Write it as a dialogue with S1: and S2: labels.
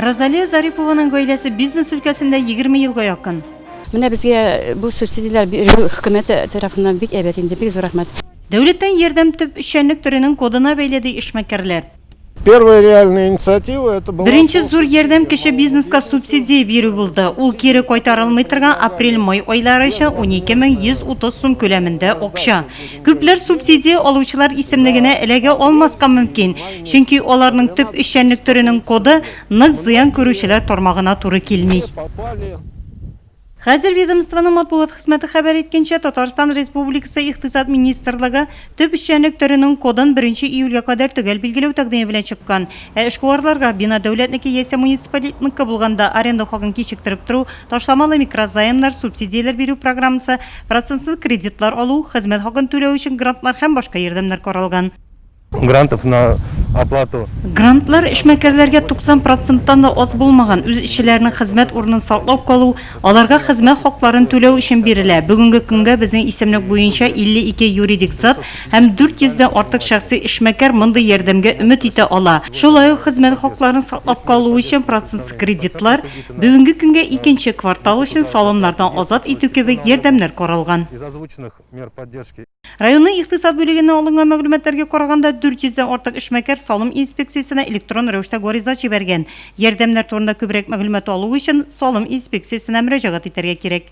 S1: Розалия Зарипованың гаиләсе бизнес өлкәсендә 20 елга якын.
S2: Менә безгә бу субсидияләр бирү хөкүмәт тарафыннан бик әйбәт инде, бик зур рәхмәт.
S1: Дәүләттән ярдәм төп эшчәнлек төренең кодына бәйле, ди эшмәкәрләр.
S3: Первая реальная инициатива это была
S1: Беренче зур ярдәм кече бизнеска субсидия бирү булды. Ул кире кайтарылмый торган апрель-май айлары өчен 12130 сум күләмендә акча. Күпләр субсидия алучылар исемлегенә эләгә алмаска мөмкин, чөнки аларның төп эшчәнлек төренең коды нык зыян күрүчеләр тармагына туры килми. Хәзер ведомствоның матбугат хезмәте хәбәр иткәнчә, Татарстан Республикасы Икътисад министрлыгы төп эшчәнлек төренең кодын беренче июльгә кадәр төгәл билгеләү тәкъдиме белән чыккан. Ә эшкуарларга, бина дәүләтнеке яисә муниципалитетныкы булганда, аренда хакын кичектереп тору, ташламалы микрозаймнар, субсидияләр бирү программасы, процентсыз кредитлар алу, хезмәт хакын түләү өчен грантлар һәм башка ярдәмнәр каралган.
S4: Грантов на оплату.
S1: Грантлар эшмәкәрләргә 90 проценттан да аз булмаган үз эшчеләренең хезмәт урынын саклап калу, аларга хезмәт хакларын түләү өчен бирелә. Бүгенге көнгә безнең исемлек буенча 52 юридик зат һәм 400 дән артык шәхси эшмәкәр мондый ярдәмгә өмет итә ала. Шулай ук хезмәт хакларын саклап калу өчен процентсыз кредитлар, бүгенге көнгә икенче квартал өчен салымнардан азат итү кебек ярдәмнәр каралган.
S4: Из озвученных мер поддержки.
S1: Районның икътисад бүлегеннән алынган мәгълүматларга караганда, 400 дән артык эшмәкәр салым инспекциясенә электрон рәвештә гариза җибәргән. Ярдәмнәр турында күбрәк мәгълүмат алу өчен салым инспекциясенә мөрәҗәгать итәргә кирәк.